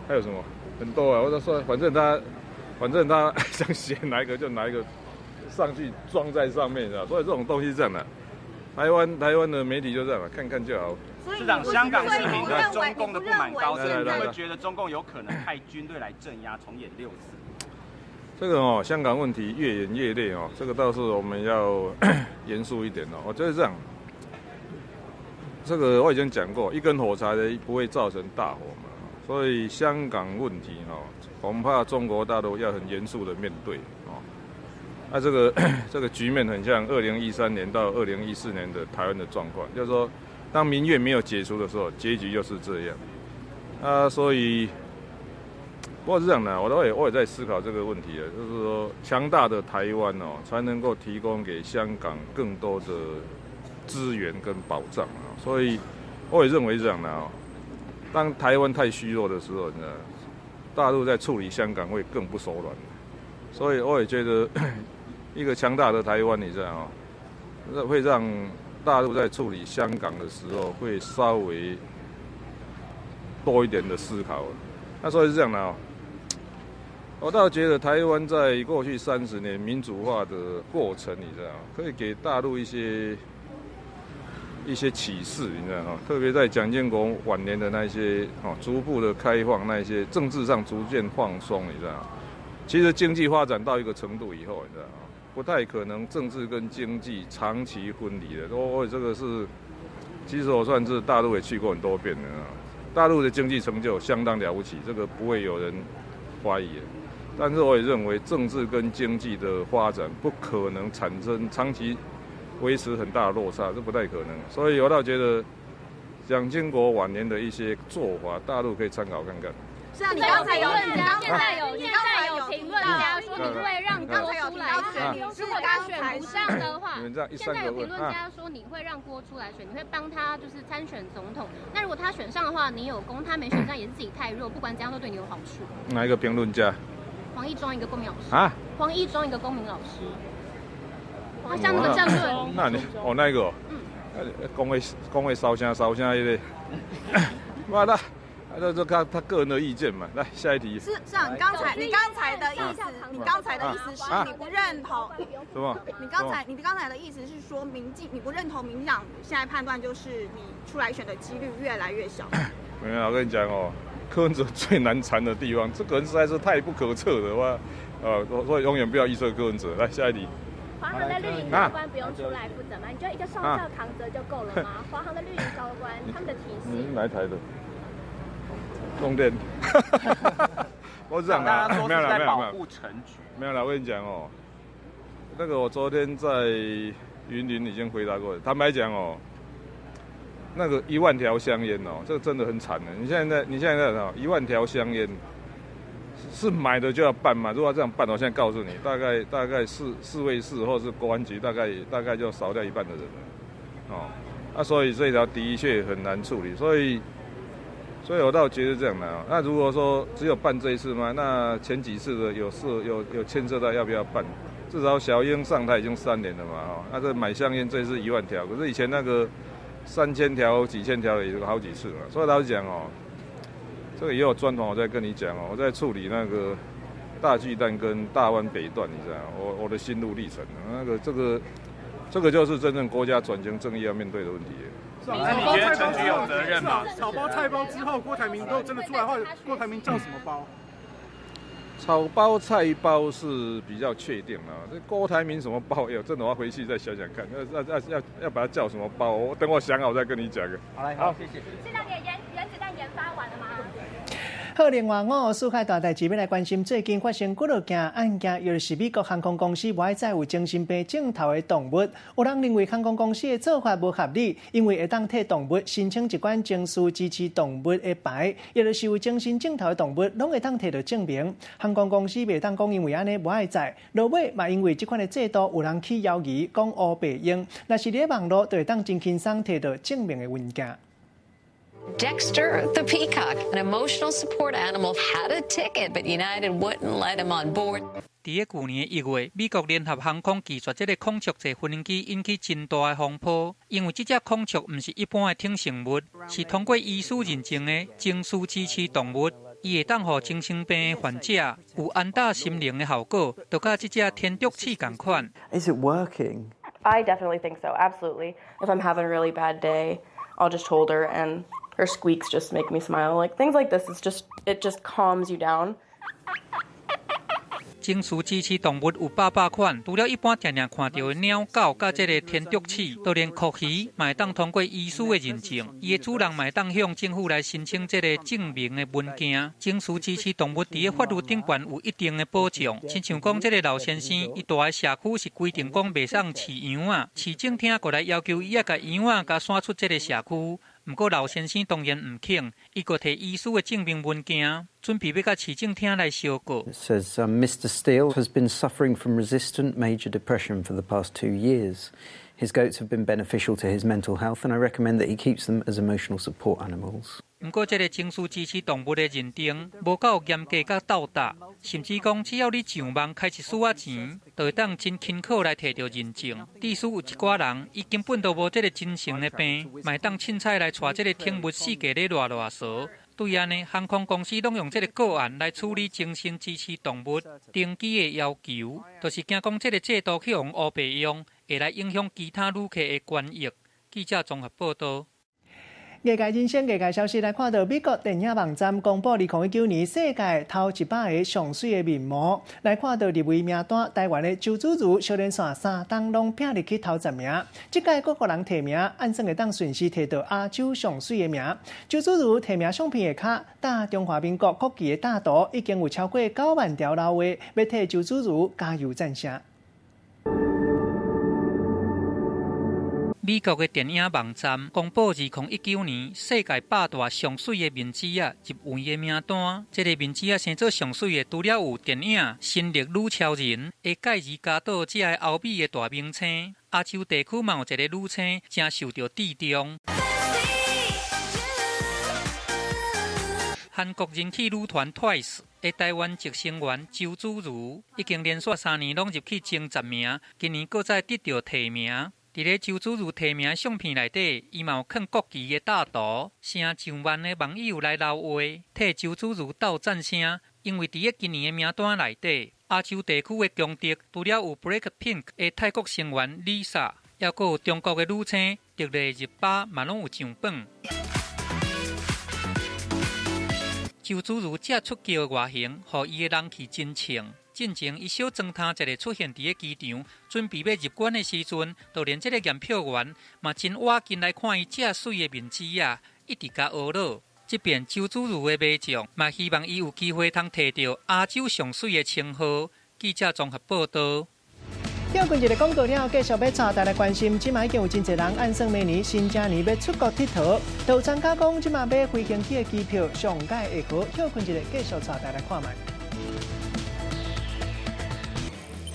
還有什麼很多啊。我就說，反正他想寫哪一個就哪一個上去裝在上面啊。所以這種東西這樣的，台灣的媒體就這樣，看看就好。市長，香港市民對中共的不滿高升，你會覺得中共有可能派軍隊來鎮壓，重演六四？這個哦，香港問題越演越烈哦，這個倒是我們要嚴肅一點哦。我覺得這樣，這個我已經講過，一根火柴的不會造成大火嘛，所以香港問題哦，恐怕中國大陸要很嚴肅的面對哦。那這個局面很像2013年到2014年的台灣的狀況，就是說，當民怨沒有解除的時候，結局就是這樣。啊，所以，不過是這樣的，我也在思考這個問題啊，就是說，強大的台灣哦，才能夠提供給香港更多的資源跟保障啊。所以，我也認為這樣的啊，當台灣太虛弱的時候，呢，大陸在處理香港會更不手軟。所以我也覺得一個強大的台灣，你知道嗎？會讓大陸在處理香港的時候會稍微多一點的思考。那所以是這樣的哦。我倒覺得台灣在過去30年民主化的過程，你知道嗎？可以給大陸一些啟示，你知道嗎？特別在蔣經國晚年的那些哦，逐步的開放，那些政治上逐漸放鬆，你知道嗎？其實經濟發展到一個程度以後，你知道嗎？不太可能政治跟經濟長期分離的。我這個是，其實我算是大陸也去過很多遍了。大陸的經濟成就相當了不起，這個不會有人懷疑。但是我也認為政治跟經濟的發展不可能產生長期維持很大的落差，這不太可能。所以我倒覺得蔣經國晚年的一些做法，大陸可以參考看看。是啊，你剛才有，現在有評論家說你會讓郭出來選，如果他選不上的話，現在有評論家說你會讓郭出來選，你會幫他就是參選總統。那如果他選上的話，你有功；他沒選上也是自己太弱，不管怎樣都對你有好處。哪一個評論家？黃義中一個公民老師啊，黃義中一個公民老師，他像那個政論。那你哦，那個，嗯，講話講話燒聲燒聲彼個，哇那。這他個人的意見嘛。來下一題。是啊，你剛才的意思，你剛才的意思是你不認同。什麼？你剛才的意思是說民進你不認同民進黨現在判斷就是你出來選的幾率越來越小。沒有，我跟你講哦，柯文哲最難纏的地方，這個人實在是太不可測的話，所以永遠不要預測柯文哲。來下一題。華航的綠營高官不用出來負責嗎？你覺得一個少校扛責就夠了嗎？華航的綠營高官他們的體系。你是哪一台的？重點，我是這樣的，沒有了，沒有沒有，沒有了。我跟你講哦，那個我昨天在雲林已經回答過了。坦白講哦，那個1萬條香菸哦，這個真的很慘的。你現在哦，一萬條香菸是買的就要辦嘛？如果這樣辦，我現在告訴你，大概四衛室或是國安局，大概就少掉一半的人了。哦，那所以這條的確很難處理，所以我倒覺得這樣的啊。那如果說只有辦這一次嗎？那前幾次的有涉有有牽涉到要不要辦？至少小英上台已經3年了嘛，哦，那這買香菸這次1萬條，可是以前那個3000條、幾千條的也有好幾次嘛。所以老實講哦，這個也有專訪我在跟你講哦，我在處理那個大巨蛋跟大灣北段，你知道我的心路歷程，那個這個就是真正國家轉型正義要面對的問題。那你覺得陳菊有責任嗎？草包菜包之後，郭台銘都真的出來的話，郭台銘叫什麼包？草包菜包是比較確定了，這郭台銘什麼包？哎呦，真的我要回去再想想看，要要要要把它叫什麼包？我等我想好再跟你講。好來，好，謝謝。市長，你的原子彈研發完了嗎？好，另外我世界大代誌欲來關心最近發生幾落件案件，就是美國航空公司無愛載有精神病症頭的動物。有人認為航空公司的做法無合理，因為會當替動物申請一款情緒支持動物的牌，抑就是有精神症頭的動物，攏會當提著證明。航空公司袂當講因為按呢無愛載，落尾嘛因為這款的制度有人起猶疑，講烏白用，若是佇網路，就會當真輕鬆提著證明的文件。 Dexter the peacock, an emotional support animal, had a ticket, but United wouldn't let him on board. 佇咧舊年1月，美國聯合航空拒絕這个孔雀坐飛機引起真大的風波，因為這隻孔雀毋是一般的寵食物，是通過醫師認證的情緒支持動物，伊會當予精神病患者有安撫心靈的效果，就佮這隻天竺鼠仝款。 Is it working? I definitely think so. Absolutely. If I'm having a really bad day, I'll just hold her and her squeaks just make me smile. Like things like this, it just calms you down. 情緒支持動物有百百款，除了一般常常看著的貓狗佮這个天竺鼠，就連蛞蝓嘛會當通過醫師的認證，伊的主人嘛會當向政府來申請這个證明的文件。情緒支持動物佇咧法律頂懸有一定的保障，親像講這个老先生，伊蹛的社區是規定講袂使飼羊仔，市政廳過來要求伊愛共羊仔共趕出這个社區。毋過老先生當然毋肯，伊閣提醫師的證明文件，準備欲共市政廳來相告。 It says Mr. Steele has been suffering from resistant major depression for the past 2 years. His goats have been beneficial to his mental health, and I recommend that he keeps them as emotional support animals. 毋過，這个情緒支持動物的認證無夠嚴格佮到達，甚至講只要你上網開一絲仔錢，就會當真輕巧來提著認證。致使有一寡人，伊根本都無這个精神的病，嘛會當凊彩來帶這个寵物四界咧賴賴趖。對按呢，航空公司攏用這个個案來處理精神支持動物登記的要求，就是驚講這个制度去予烏白用，會來影響其他旅客的權益。記者綜合報導。藝界人生，藝界消息來看到美國電影網站公布2019年世界頭100个上媠的面貌，來看到入圍名單，台灣的周芷茹小連續三冬攏拼入去頭10名，這屆閣予人提名，按算會當順勢提到亞洲上媠的名。周芷茹提名相片下跤，大中華民國國旗的大圖已經有超過9萬條留話，欲替周芷茹加油讚聲。美國的電影網站公布2019年世界100大上媠的面子仔入圍的名單。這个面子仔生做上媠的，除了有電影《神力女超人》的蓋爾加朵這个歐美的大明星，亞洲地區嘛有一个女星誠受著注重。韓國人氣女團 TWICE 的台灣籍成員周芷茹，已經連續3年攏入去前10名，今年閣再得著提名。佇咧周芷茹提名相片內底，伊嘛有囥國旗的大圖，成上萬的網友來留話，替周芷茹鬥讚聲。因為佇咧今年的名單內底，亞洲地區的強敵除了有 BLACKPINK 的泰國成員 Lisa，抑閣有中國的女星迪麗熱巴嘛攏有上榜。周芷茹這出鏡的外形，予伊的人氣真衝。進前，伊小裝呾一个出現佇咧機場，準備欲入關的時陣，就連這个驗票員嘛真倚近來看伊這媠的面子仔，一直共呵咾。這邊周芷茹的迷眾嘛希望伊有機會通提著亞洲上媠的稱號。記者綜合報導。跳過一个廣告了後，繼續欲帶大家關心，這馬已經有真濟人按算明年新正年欲出國𨑨迌。有專家講，這馬買飛行機的機票上蓋會好。跳過一个，繼續帶大家來看覓。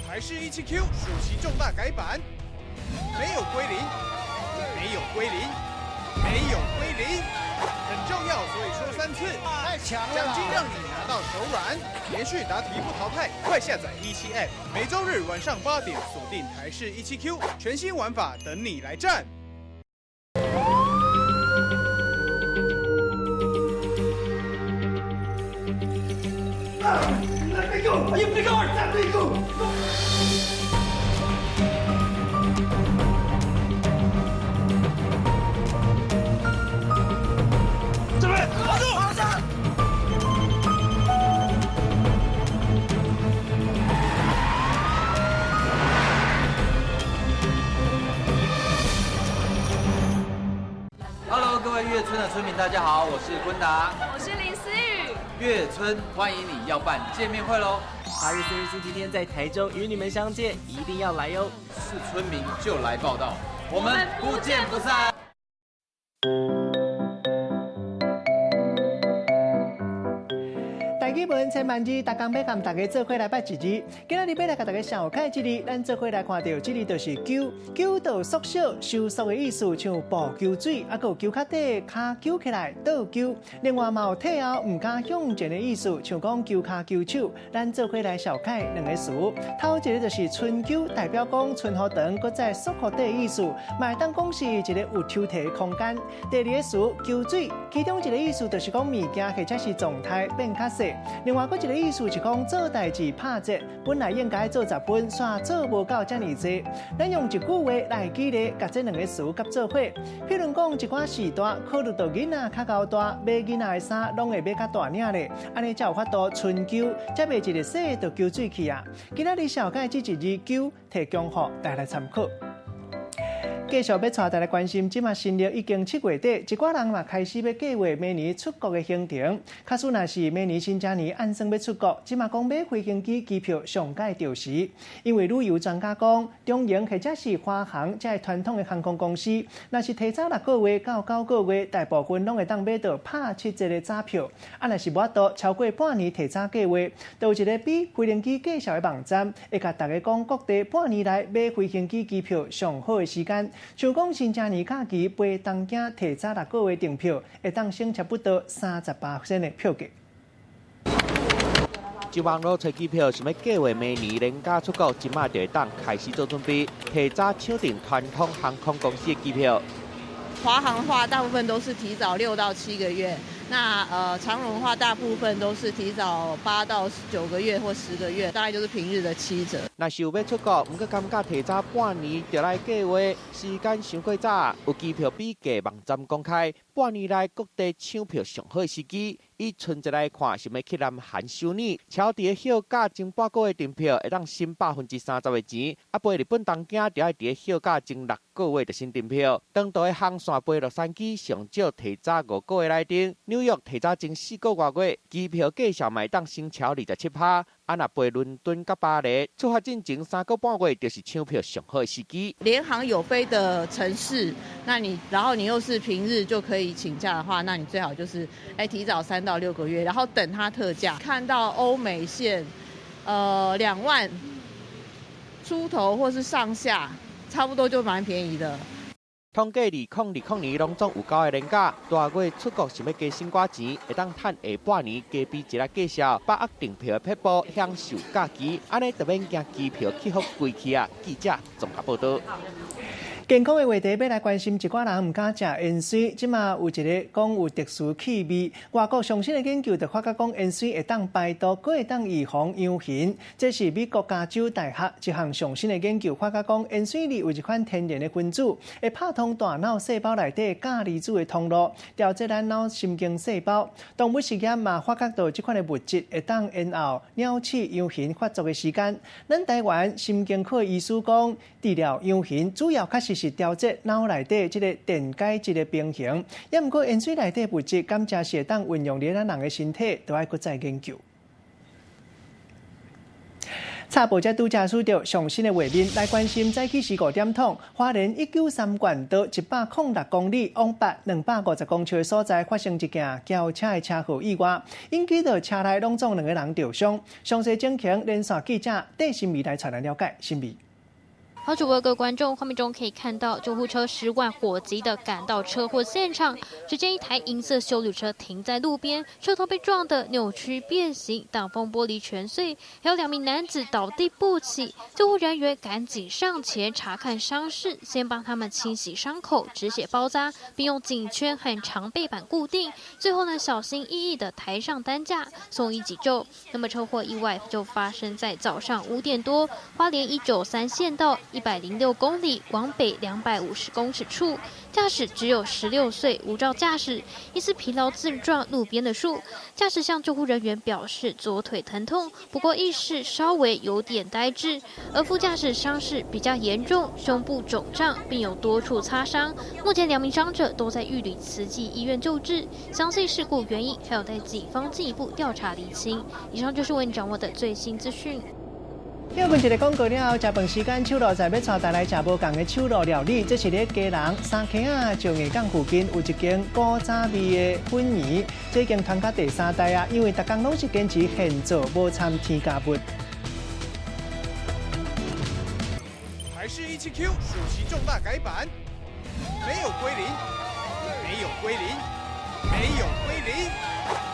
台視17Q 暑期重大改版，沒有歸零，沒有歸零，沒有歸零，很重要，所以說3次。太強了！獎金讓你拿到手軟，連續答題不淘汰，快下載17 App，每週日晚上8點鎖定台視17Q，全新玩法等你來戰。Let me go! You big heart! Let me go! 准备，跑住！跑上！Hello，各位月村的村民，大家好，我是坤達，我是林思雨。月村歡迎你，要辦見面會嘍！ 8月4日星期天在台中與你們相見，一定要來喲！是村民就來報到，我們不見不散。台語文千萬字，逐工欲共大家做伙來捌一字。今仔日欲來共大家紹介這字，咱做伙來看著，這字就是鳩，鳩就縮小、收縮的意思，像布鳩水，啊，閣有鳩殼底跤鳩起來倒鳩。另外嘛有退後毋敢向前的意思，像講鳩跤鳩手。咱做伙來紹介兩個詞，頭一个就是春鳩，代表講春雨長，閣再縮予底的意思，嘛會當講是一个有抽屜的空間。第二个詞鳩水，其中一个意思就是講物件或者是狀態變較細。另外，閣一个意思是講做代誌拍折，本來應該做10分，煞做無夠遮爾濟。咱用一句話來舉例，共這兩個詞佮做伙。譬如講，一寡時段考慮到囡仔較𠢕大，買囡仔的衫攏會買較大領咧，按呢才有法度春鳩，才袂一日洗就鳩水去啊。今仔日紹介這一字鳩，提供予大家來參考。繼續欲帶大家關心，這馬新曆已經7月底，一寡人嘛開始欲計劃明年出國的行程。假使若是明年新正年按算欲出國，這馬講買飛行機機票上蓋著時，因為旅遊專家講，中榮或者是華航這傳統的航空公司，若是提早6個月到9個月，大部分攏會當買到拍7折的早票。啊，若是無法度超過半年提早計劃，就有一个比飛行機介紹的網站，會共大家講各地半年內買飛行機機票上好的時間。像講新正年假期飛東京提早六個月訂票，會當省差不多38%的票價。就網路揣機票，想欲計畫明年連假出國，這馬就會當開始做準備，提早搶訂傳統航空公司的機票。華航的話，大部分都是提早6到7個月；那長榮的話，大部分都是提早8到9個月或10個月，大概就是平日的7折。若是有欲出國，毋過感覺提早半年就來計畫，時間傷過早。有機票比價網站公開，半年內各地搶票上好的時機。以春節來看，想欲去南韓首爾，超佇咧歇假前半個月訂票，會當省30%的錢。啊，飛日本東京，就愛佇咧歇假前6個月就先訂票。長途的航線飛洛杉磯，上少提早5個月來訂；紐約提早前4個外月，機票價數嘛會當省超27%。啊，若飛倫敦佮巴黎，出發進前3個半月就是搶票上好的時機。聯航有飛的城市，那你然後你又是平日就可以請假的話，那你最好就是提早3到6個月，然後等它特價。看到歐美線，2萬出頭或是上下，差不多就蠻便宜的。統計2020年攏總有9個連假，大月出國想欲加省寡錢，會當趁下半年加比一個介紹，把握訂票的撇步，享受假期，按呢就免驚機票起伏貴去啊！記者綜合報道。健康的話題，欲來關心一寡人毋敢食芫荽。這馬有一个講有特殊氣味，外國上新的研究就發覺講芫荽會當排毒，閣會當預防養形。這是美國加州大學一項上新的研究發覺講，芫荽裡有一款天然的分子，會拍通大腦細胞內底鉀離子的通路，調節咱腦神經細胞。動物實驗嘛發覺到這款的物質會當延後鳥鼠養形發作的時間。咱台灣神經科醫師講，治療養形主要確實是調節腦內底這個電解質的平衡，也毋過芫荽內底物質，敢誠是會當運用佇咱人的身體，都愛閣再研究。插播才拄才拄著上新的畫面來關心，早起時5點通，花蓮193縣道106公里往北250公尺的所在，發生一件轎車的車禍意外，引起著車內攏總兩个人著傷。詳細情形，連線記者戴新美來帶咱了解。新美。好，主播各位觀眾，畫面中可以看到救護車10萬火急的趕到車禍現場，只見一台銀色休旅車停在路邊，車頭被撞得扭曲變形，擋風玻璃全碎，還有2名男子倒地不起。救護人員趕緊上前查看傷勢，先幫他們清洗傷口、止血包紮，並用頸圈和長背板固定，最後呢，小心翼翼的抬上擔架送醫急救。那麼車禍意外就發生在早上5點多，花蓮193縣道106公里往北250公尺處，駕駛只有16歲，無照駕駛，疑似疲勞自撞路邊的樹。駕駛向救護人員表示左腿疼痛，不過意識稍微有點呆滯。而副駕駛傷勢比較嚴重，胸部腫脹，並有多處擦傷。目前2名傷者都在玉里慈濟醫院救治，詳細事故原因還有待警方進一步調查釐清。以上就是為你掌握的最新資訊。歇睏一个廣告了後，食飯時間，手路在欲帶大家來食無仝的手路料理。這是佇基隆三坑仔石藝港附近有一間古早味的粉圓，這已經傳到第3代啊。因為逐工攏是堅持現做，無摻添加物。台視17Q 暑期重大改版，沒有歸零，沒有歸零，沒有歸零，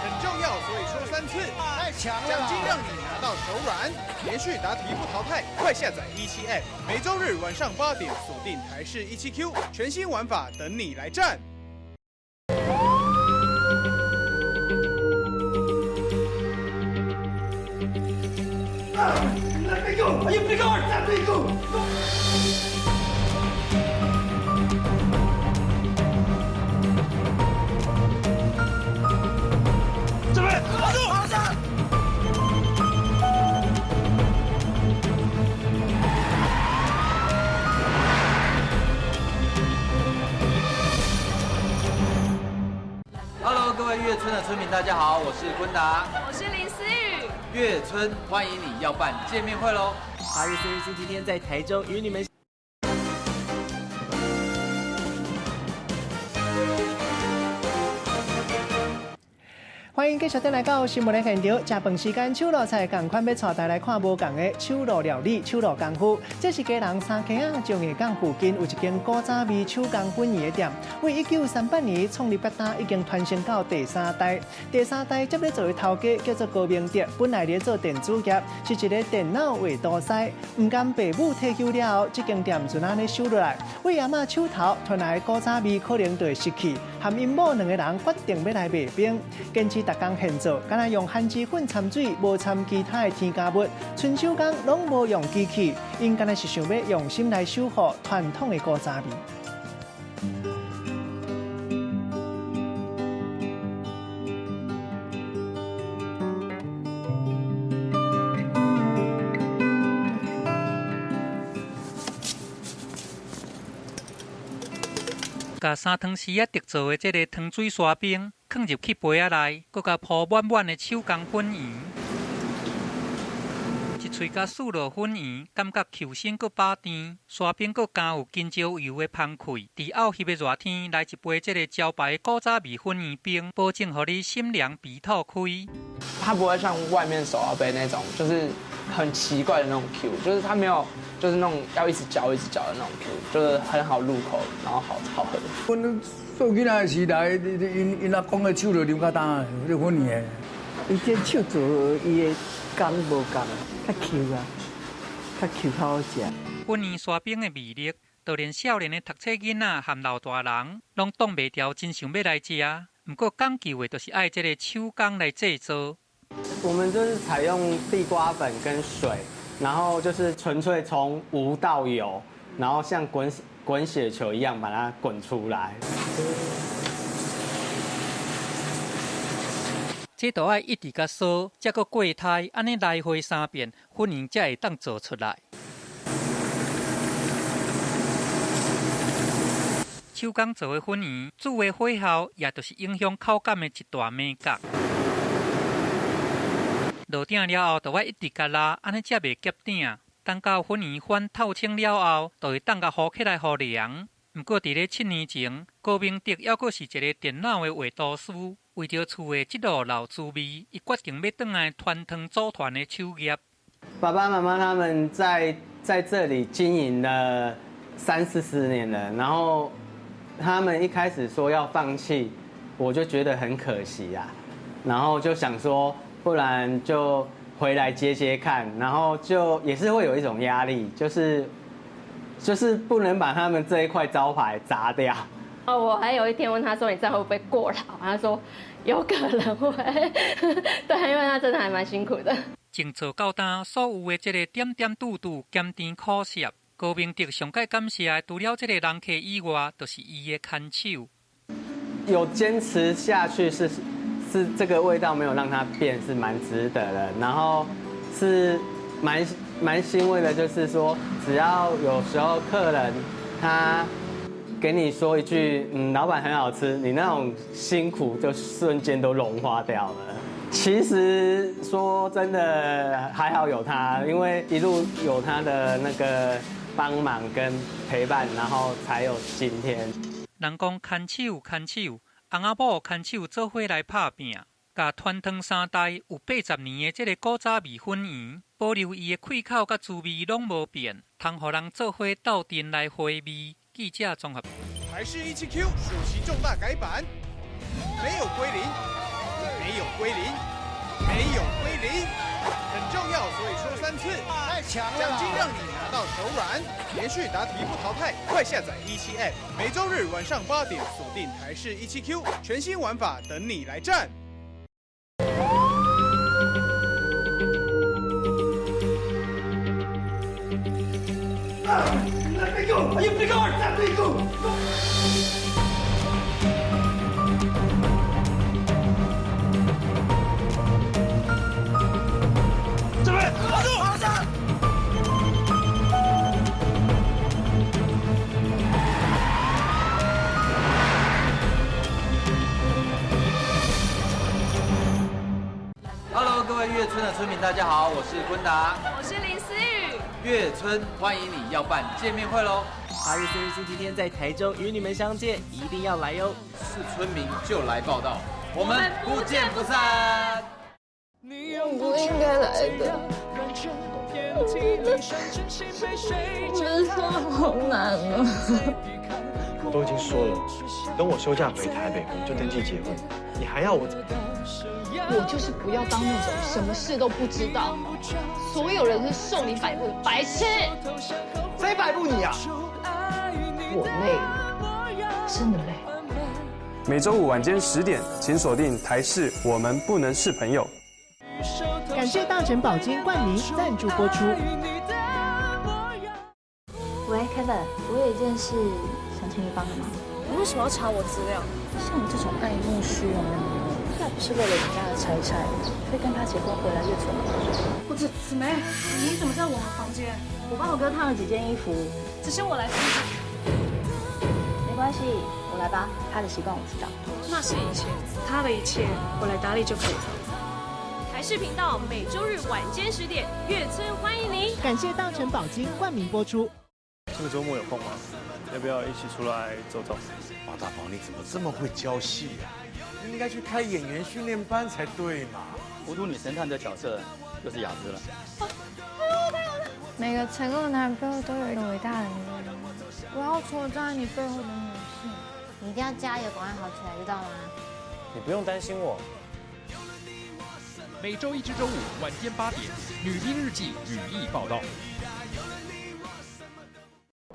很重要，所以說3次。太強了！獎金讓你拿到手軟，連續答題不淘汰，快下載17 App，每週日晚上8點鎖定台視17Q，全新玩法等你來戰。 Let me go! You big heart! Let me go! 準備，跑住！跑上！ Hello，各位月村的村民，大家好，我是坤達，我是林思雨。月村歡迎你要辦見面會嘍！ 8月4日星期天在台中與你們。歡欢迎继续转来到新闻的现场。食饭时间，手路菜仝款欲𤆬大家来看无仝的手路料理、手路功夫。这是基隆三坑仔松艺港附近有一间古早味手工粉圆的店，为1938年创立到今，已经传承到第三代。第三代接咧做的头家叫做高明德，本来咧做电子业，是一个电脑画图师。毋甘爸母退休了后，这间店就按呢收落来。为阿嬷手头传来的古早味，可能就会失去。含𪜶某两个人决定欲来卖冰，坚持逐工现做，敢若用番薯粉掺水，无掺其他的添加物，纯手工拢无用机器，𪜶敢若是想欲用心来守护传统的古早味。共三汤匙仔特做的这个糖水沙冰，囥入去杯仔内，阁共铺满满的手工粉圆，一喙共挲落粉圆，感觉 Q 身阁饱甜，沙冰阁加有金蕉油的芳气。伫漚翕的热天，来一杯这个招牌古早味粉圆冰，保证予你心凉鼻吐开。它不会像外面手摇杯那种，就是很奇怪的那种 Q，就是它没有。就是那种要一直嚼一直嚼的那种 Q，就是很好入口，然后好好喝。阮做囡仔时代，𪜶𪜶阿公的手就啉较焦，这粉圆。伊这手做，伊的工无仝，较 Q 啊，较 Q 较好食。粉圆沙冰的魅力，就连少年的读册囡仔和老大人，拢挡袂牢，真想欲来食。毋过讲究的，就是爱这个手工来制作。我们就是采用地瓜粉跟水。然后就是纯粹从无到有，然后像滚滚雪球一样把它滚出来。这都爱一直共烧，才阁过胎，按呢来回三遍，粉圆才会当做出来。手工做的粉圆，煮的火候也就是影响口感的一大眉角。落鼎了后，就爱一直共拉，按呢才袂夹鼎。等到粉圆翻透清了后，就会当共糊起来予凉。毋过伫咧7年前，高明德犹阁是一个电脑的画图师，为著厝的这道老滋味，伊决定欲转来传承祖传的手艺。爸爸妈妈他们在这里经营了三四十年了，然后他们一开始说要放弃，我就觉得很可惜啊，然后就想说，不然就回来接接看，然后就也是会有一种压力，就是不能把他们这一块招牌砸掉。哦，我还有一天问他说：“你这样会不会过劳？”他说：“有可能会。”对，因为他真的还蛮辛苦的。从做到今，所有的这个点点滴滴甘甜苦涩，高明德上盖感谢的，除了这个人客以外，就是伊的牵手。有坚持下去是这个味道没有让它变，是蛮值得的。然后是蛮欣慰的，就是说，只要有时候客人他给你说一句“嗯，老板很好吃”，你那种辛苦就瞬间都融化掉了。其实说真的，还好有他，因为一路有他的那个帮忙跟陪伴，然后才有今天。人讲牵手牵手。翁仔某牵手做伙来拍拚，共传承三代有80年的这个古早味粉圆，保留伊的气口佮滋味拢无变，通予人做伙斗阵来回味。记者综合。台视17Q 暑期重大改版，没有归零，没有归零，没有归零，很重要，所以说三次。太强了！奖金让你拿到手软，连续答题不淘汰，快下载17 App，每周日晚上8点锁定台视17Q，全新玩法等你来战。 Let me go! You big heart! Let me go! 准备，好住，好上。 Hello，各位月村的村民，大家好，我是坤达，我是林思雨。月村欢迎你要办见面会喽！8月4日星期天在台中与你们相见，一定要来哟！是村民就来报到，我们不见不散。我不应该来的，人生好难啊！我都已经说了，等我休假回台北，我们就登记结婚。你还要我怎么？我就是不要当那种什么事都不知道，所有人是受你摆布的白痴。谁摆布你啊？我累了，真的累。每周五晚间10点，请锁定台视《我们不能是朋友》。感谢大成保金冠名赞助播出。喂，Kevin，我有一件事想请你帮个忙。你为什么要查我资料？像你这种爱慕虚荣的女人，要不是为了你家的财产，非跟他结婚回来月存不可。我姊姊妹，你怎么在我们房间？我帮我哥烫了几件衣服，只是我来。没关系，我来吧。他的习惯我知道。那是以前，他的一切我来打理就可以了。台视频道每周日晚间10点，月村欢迎您。感谢大成保金冠名播出。这个周末有空吗？要不要一起出来走走？马大宝，你怎么这么会教戏呀？应该去开演员训练班才对嘛。糊涂女神探的角色又是雅芝了。每个成功的男人背后都有一个伟大的女人。我要做站在你背后的女性。你一定要加油，赶快好起来，知道吗？你不用担心我。每周一至周五晚间8点，《女兵日记》女力报道。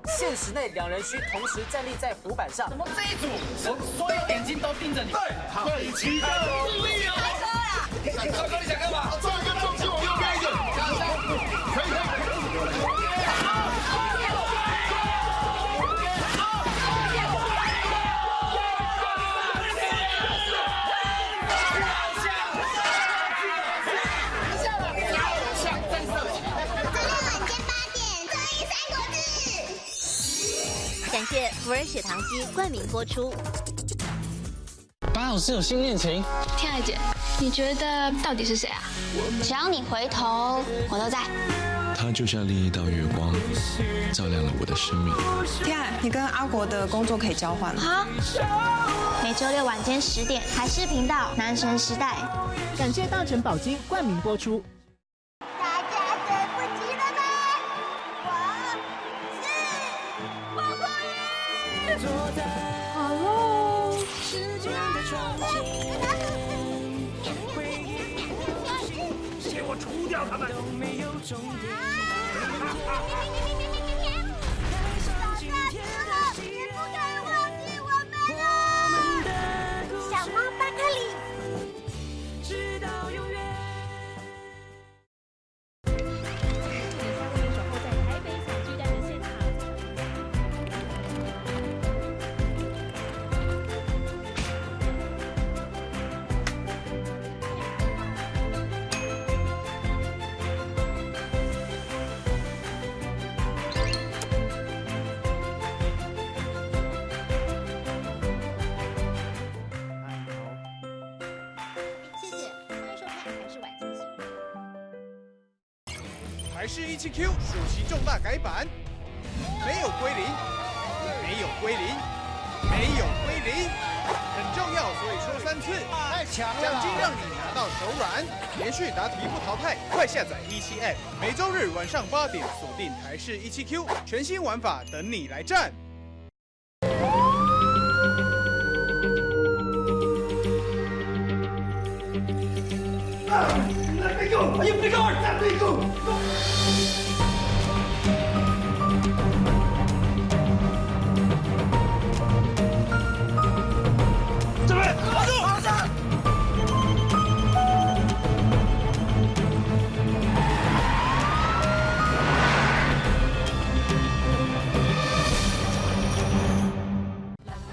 限时内，两人需同时站立在浮板上。怎么这一组，所有眼睛都盯着你？对，对，齐力啊！大哥，你想干嘛？这个重心往右边一点，可以可以。晚间8点，综艺三国志。感谢福尔血糖机冠名播出。白老师有新恋情。天爱姐，你觉得到底是谁啊？只要你回头，我都在。他就像另一道月光，照亮了我的生命。天爱，你跟阿国的工作可以交换吗？好。每周六晚间10点，台视频道《男神时代》。感谢大成保金冠名播出。大家等不及了吗？我是黄渤鱼。 Hello。给我除掉他们！老大哥，你不可以忘记我们啊！小猫巴克里。守候在台北小巨蛋的现场。谢谢，欢迎收看台视晚间新闻。台视17Q 暑期重大改版，没有归零，没有归零，没有归零，很重要，所以说三次。太强了！奖金让你拿到手软，连续答题不淘汰，快下载17 App，每周日晚上8点锁定台视17Q，全新玩法等你来战。 Let me go! You big heart! Let me go! 准备，跑住！跑上！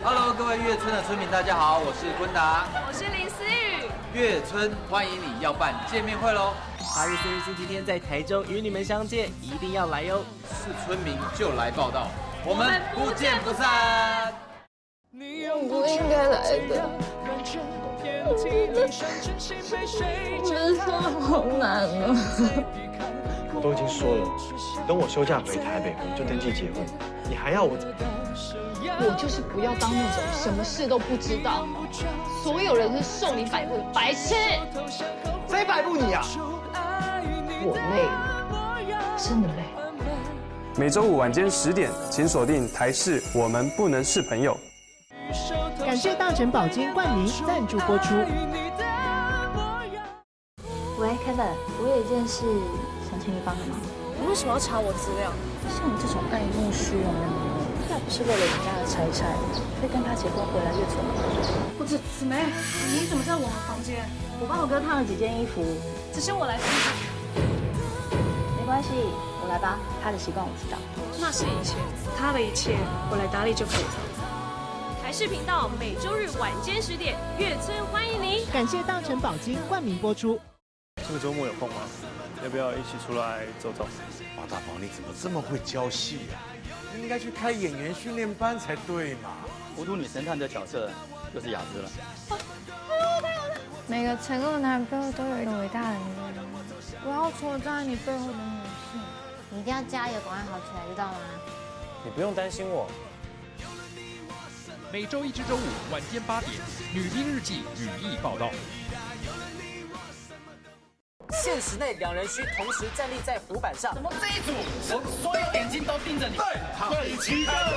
Hello，各位月村的村民，大家好，我是坤达。我是林思雨。月村欢迎你要办见面会喽！ 8月4日星期天在台中与你们相见，一定要来哟！是村民就来报到，我们不见不散。我不应该来的，人生好难啊。我都已经说了，等我休假回台北，我们就登记结婚。你还要我怎么样？我就是不要当那种什么事都不知道，所有人是受你摆布的白痴。谁摆布你啊？我累了，真的累。每周五晚间10点，请锁定台视《我们不能是朋友》。感谢大成宝金冠名赞助播出。喂，Kevin，我有一件事想请你帮个忙。你为什么要查我资料？像你这种爱慕虚荣的女人，要不是为了你家的财产，会跟他结婚回来月存吗？我这姊妹，你怎么在我们房间？我帮我哥烫了几件衣服，只是我来。没关系，我来吧。他的习惯我知道。那是以前，他的一切我来打理就可以了。台视频道每周日晚间10点，月村欢迎您。感谢大成宝金冠名播出。这个周末有空吗？要不要一起出来走走？马大宝，你怎么这么会教戏呀？应该去开演员训练班才对嘛。糊涂女神探的角色就是雅芝了。每个成功的男人背后都有一个伟大的女人。我要戳在你背后的女性。你一定要加油，赶快好起来，知道吗？你不用担心我。每周一至周五晚间8点，《女兵日记》女艺报道。限时内，两人需同时站立在浮板上。怎么这一组，所有眼睛都盯着你？对，对，起大哥，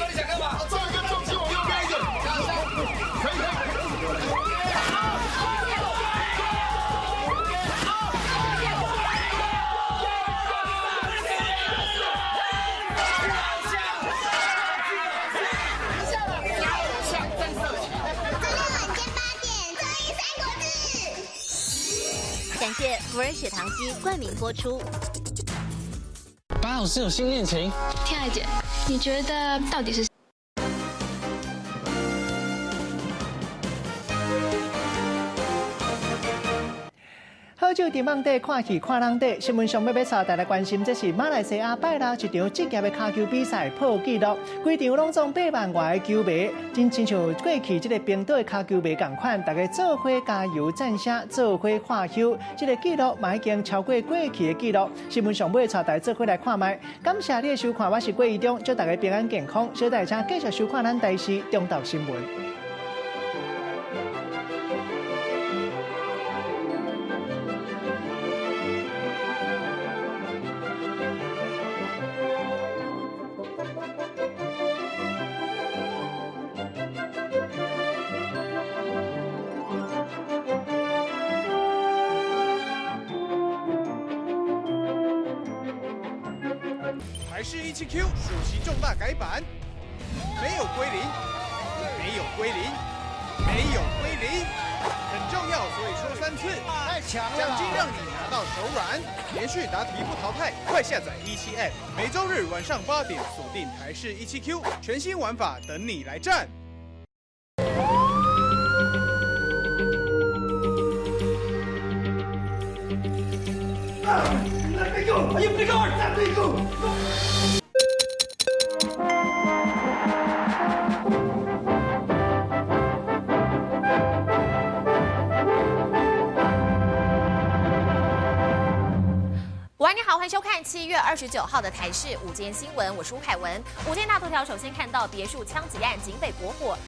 你想干嘛？转一个重心往右边一点，可以，可以。感谢福尔血糖机冠名播出。巴老师有新恋情，天爱姐，你觉得到底是？好酒伫网底看戏看人底，新闻上要要带大家关心，这是马来西亚拜六一场职业的跤球比赛破纪录，规场拢总8万外个球迷，真亲像过去这个冰岛的跤球迷仝款，大家做伙加油赞声，做伙喝休，这个纪录嘛已经超过过去的纪录。新闻上尾带大家做伙来看觅，感谢你的收看，我是郭怡中，祝大家平安健康，小大家继续收看咱台视中昼新闻。台视17Q 暑期重大改版，没有归零，没有归零，没有归零，很重要，所以说3次。太强了！奖金让你拿到手软，连续答题不淘汰，快下载17 App，每周日晚上8点锁定台视17Q，全新玩法等你来战。Let me go! You big heart! Let me go! 午安，你好，欢迎收看7月29号的台视午间新闻，我是吴凯文。午间大头条，首先看到别墅枪击案，警匪驳火。